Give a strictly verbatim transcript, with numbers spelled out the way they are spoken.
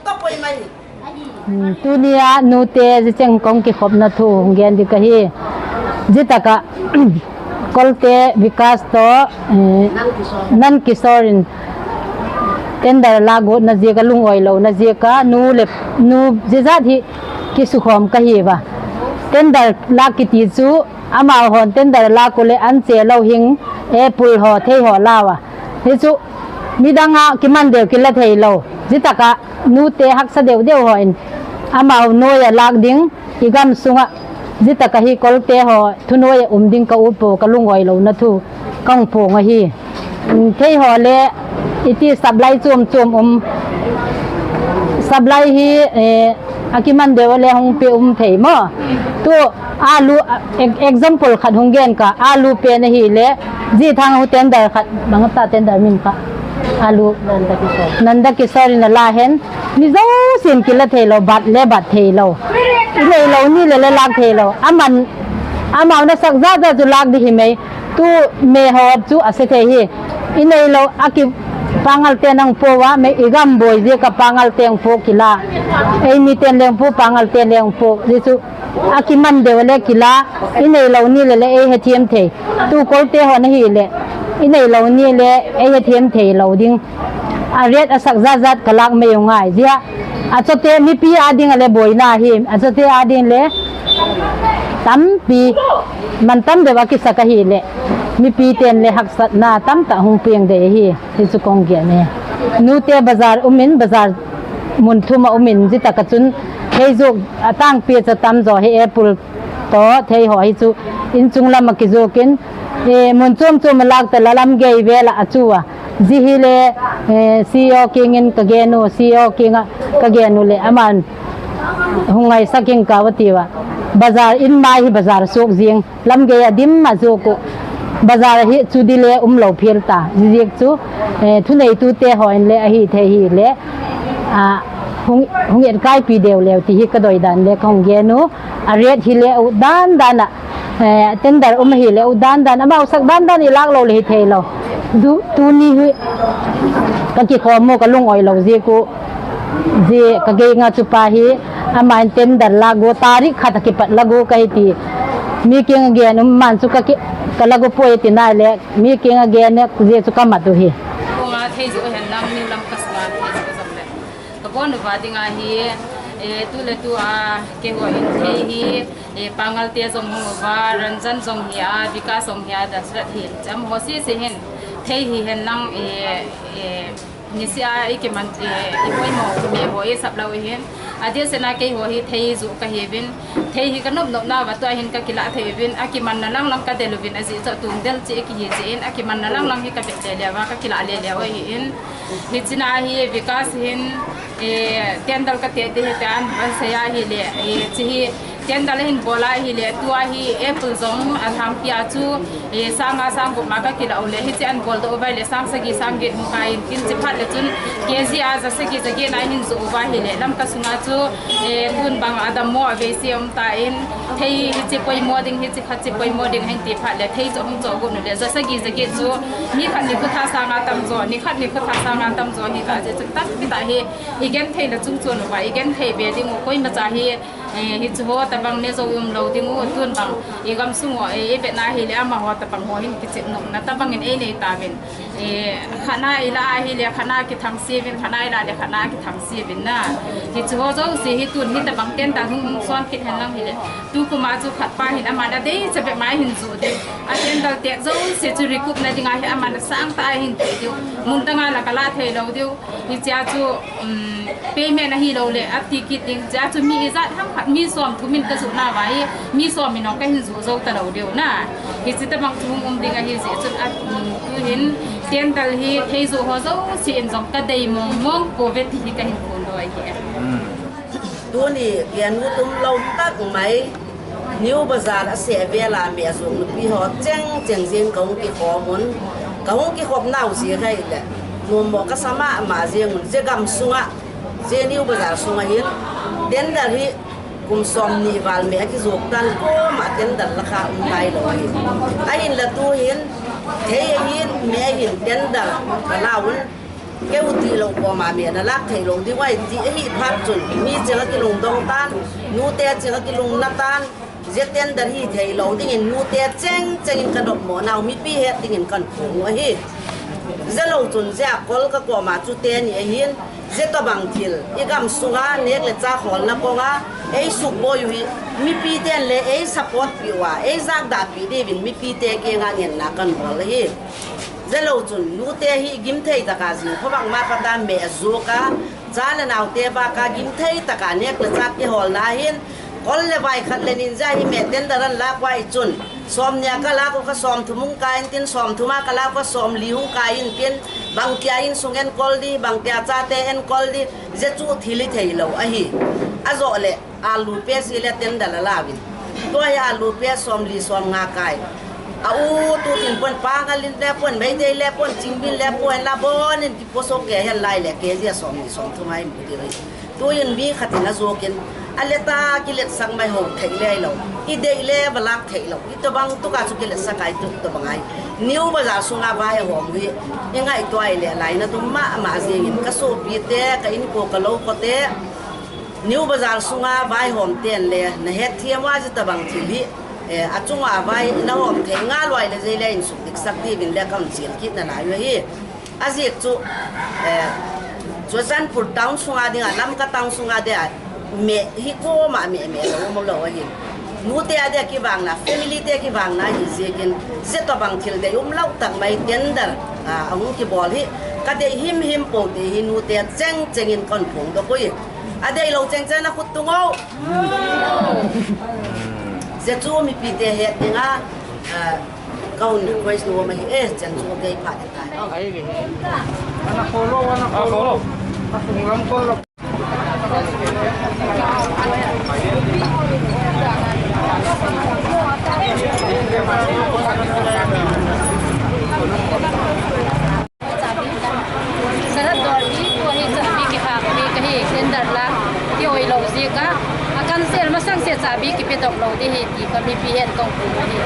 Tapoi mai. Hmm, tunia nute jicheng kong kikhopna thu hung gen ding kahi. Jitaka Kolte Vikas to, eh, Nan Kishore in tender la gotna jeh a lungoi louna jeh a nu le nu jijat hi kisukhom kahiuva. Tender la kiti chu amahon tender la kule anche lou hing, apple ho, thei ho lauva. Hichu midanga kiman deu kila thei lou. Jitaka nute haksa deu deu hon amau noiya lak ding, igam sunga jitaka hi Kolte ho thu noiya um ding ka ut po, ka lungoi louna thu kong pong ahi. Thei ho le iti supply chom chom um. Supply hi, eh, akiman deu le hung pe um thei mo. Tu alu, e-, example khat hung gen ka, alu pen ahile, jithang hu tender khat, bang ta tender min kha. Alu Nanda Kishore. Nanda Kishore in ala hen, mi jousen kila thei lou, bat le bat thei lou. Inei lou ni le le lak thei lou. Aman, amau na sak ja ja chu lak ding hi mai. Tu me ho chu ase thei hi. Inei lou aki pangal te nang po va, me igam boi jeh a pangal te ang po kila. Ei mi ten leng po, pangal te leng po. Jichu akiman deu le kila, inei lou ni le le ei hethem thei. Tu Kolte ho na hile, inei lou ni le ei hethem thei lou ding. A rate a sak ja jat ka lak mai u ngai. Jia, achote mipi a ding a le boina hi, achote a ding le tampi man tam deu a kisa kahi le, mipi ten le haksatna tamtah hung peng dei hi, hichu kong gen e. Nute bazar umin, bazar mun thum a umin, jitaka chun thei jok atangpi chu atam jo hi apple to thei ho hi chu inchung lam a kijokin, eh, mun chom chom a lak ta la lamgei vel a achu a. Ji hi le, eh, C E O kingin ka gen u, C E O kinga ka gen u le, aman hung ngaisak in ka va ti uva. Bazar in mai hi bazar suk jing. Lamgei a dim a jok u. Bazar hi chu di le um lou phel ta. Ji jek chu, eh, thuneitu te hon le ahi thei hi le, ah, hung, hung etkaipi deu leu ti hi ka doi dan le kong gen u. A rate hi le u dan dan a, eh, tender um hi le u dan dan, amau sak dan dan i lak lou le hi thei lou. Du, tuni hi ka kikhom u ka lungoi lou jeh u. Jeh ka gei nga chu pa hi, aman tender la go, tarik khat a kipat la go kahi ti. Mi kinga gen um man chu ka ki, ka la go poi ti nai le, mi kinga gen ne, jeh chu ka mat u hi. Konga thei jo hen lang ni lam ka sma thei jo jong le. Ka bon uva dinga hi, eh, tu le tu a, keiho in thei hi, eh, Pangal te jong hung uva, Ranjan jong hi a, Vikas jong hi a, Dasrat hi, cham ho si si hin, thei hi hen lang, eh, eh, niseh a, i kiman, eh, i poimo, me ho, i sap lou hin, a dia sena keiho hi thei jo kahi uvin, thei hi ka nop nop nauva tua hin ka kila thei uvin, akiman na lang lang ka del uvin, ajeh chu tung del chi kihi jeh in, akiman na lang lang hi ka bet le le uva, ka kila le le u ahi in, Hichea hi Vikas hin, eh, tender ka te te hi te an, an sei a hi le, eh, chi hi tender hin bol a hi le, tua hi apple jong a lhangpi a chu, eh, sang nga sang gup ma ka kila u le, hiche an bol doh uva le, sang sagi sang get mu ka in, kin chi phat le chun, K G a ja sagi ja get na hin jo uva hi le, Lamka sunga chu, eh, tun bang a dammo a vei si um ta in, thei hiche poimo ding, hiche khat che poimo ding hin ti phat le, thei chu hung cho gu nu le, ja sagi ja get chu, Ni khat ni khat a sang a tam jo, ni khat ni khat a sang a tam jo hi ta, je chu tampi ta hi, i gen thei na chung chon uva, i gen thei ve ding u, koima cha hi, eh, hichu ho tabang ne jo um lou ding u, tun bang, i gam sung u, eh, i bet na hi le amaho tabang ho hin kichep nop na tabang in ei nei ta vin. Eh, khat na i la a hi le, khat na kithang si vin, khat na i la le, khat na kithang si vin na. Hichu ho jouse hi tun hi tabang tender hung hung son kit hen lang hi le. Tu kum a chu khat pa hin aman a dei cha bep mai hin ju ding. A tender te jouse chu recoup na ding a hi aman a sang ta a hin ti diu. Mun dang a la ka la thei lou diu. Hichea chu, um, payment a hi lou le a ti kit ding. Chea chu mi ijat ham khat mi som thum in ka ju na uva hi. Mi som in ong ka hin ju jou ta lou diu na. Hiche tabang chu hung um ding ahi jeh chun a, um, tu hin tender hi thei ju ho jouse in jong ka dei mong mong pouve ti hi ka hin phongdoh ahi. Tuni gen u tum lou tak mai, New Bazar a seh vel a me a jong nupi ho cheng cheng jeng ka hung kikhom un, ka hung kikhop nau jeh ahi le, nom mo ka sa mama jeng un, je gam sunga, je New Bazar sunga hin, tender hi kum som ni val me a kijop tan koma tender la kha um nai lou ahi. Ahin la tu hin, thei ahin, me ahin, tender ka la un, Keu tilou koma mi na lak thei lou ding uai ti ahi phat chun, mi cheng a kilungdong tan, nute cheng a kilungna tan, je tender hi thei lou dingin nute cheng chengin ka nopmo nau mipi het dingin kan phong u ahi. Je lou chun je a kol ka koma chu teni ahin, je tobang thil i gam sunga nek le chah holna konga ei sukboi u hi, mipi ten le ei support pi uva, ei jakdah pi diuvin mipi te kenga ngenna kan bol ahi. Je lou chun nute hi gimthei taka jing khovah ma pata me ajuka, cha le naute baka gimthei taka nek le chah kiholna hin, kol le vai khat le nin ja hi me tender an lak uai chun, som nia ka lak u kha som thum hung kai intin, som thum a ka lak u kha som li hung kai intin, bangtia insung enkol di, bangtia chate enkol di, je chu thil i thei lou ahi. Ajo le, alu pe si le tender la lauvin. Tua hi alu pe som li som nga kai. A u tu tin pon Pangal in le pon, Meitei le pon, Chingbin le pon, la bon in kiposo ke hen lai le ke jia som li som thum ai mu ti ri. Tuin mi khat in ajo kin. A le ta kiletsak mai ho thei le lou. I dei le va lak thei lou. I tobang tu ka chu kiletsak ai tu tobang ai. New Bazar sunga vai hom hi. I ngaito ai le lai na tu ma ma jingin ka sopi te, ka inko ka lou ko te. New Bazar sunga vaihom ten le na het thiam uva, je tabang thil hi, eh, achunga vai na hom thei ngal uva le jeh le insuk diksak diuvin le kan chil kit na lai u ahi. Ajeh chu, eh, Churachandpur town sunga dinga, Lamka town sunga dia me hi koma me me lou um lou ahi. Nute a dia kivangna, family te kivangna hi jeh in, je tabang thil dei um lou tak mai tender, ah, ahung kibol hi, ka dei him him pou ti hi nute cheng chengin kan phong doh u ahi. Adei lou cheng cheng na khut tung o. Je chu mipi te het dinga, ah, ka hun request nom ahi e, cheng chu kei pha te tai. Ana kholo, ana kholo. Ana kholo. Sarat dol hi tua hi chabi kikhak hi kahi, tender la kihoi lou jeh a, a cancel masang se chabi kipe doh lou ding ahi ti ka mipi hen kong pu ahi.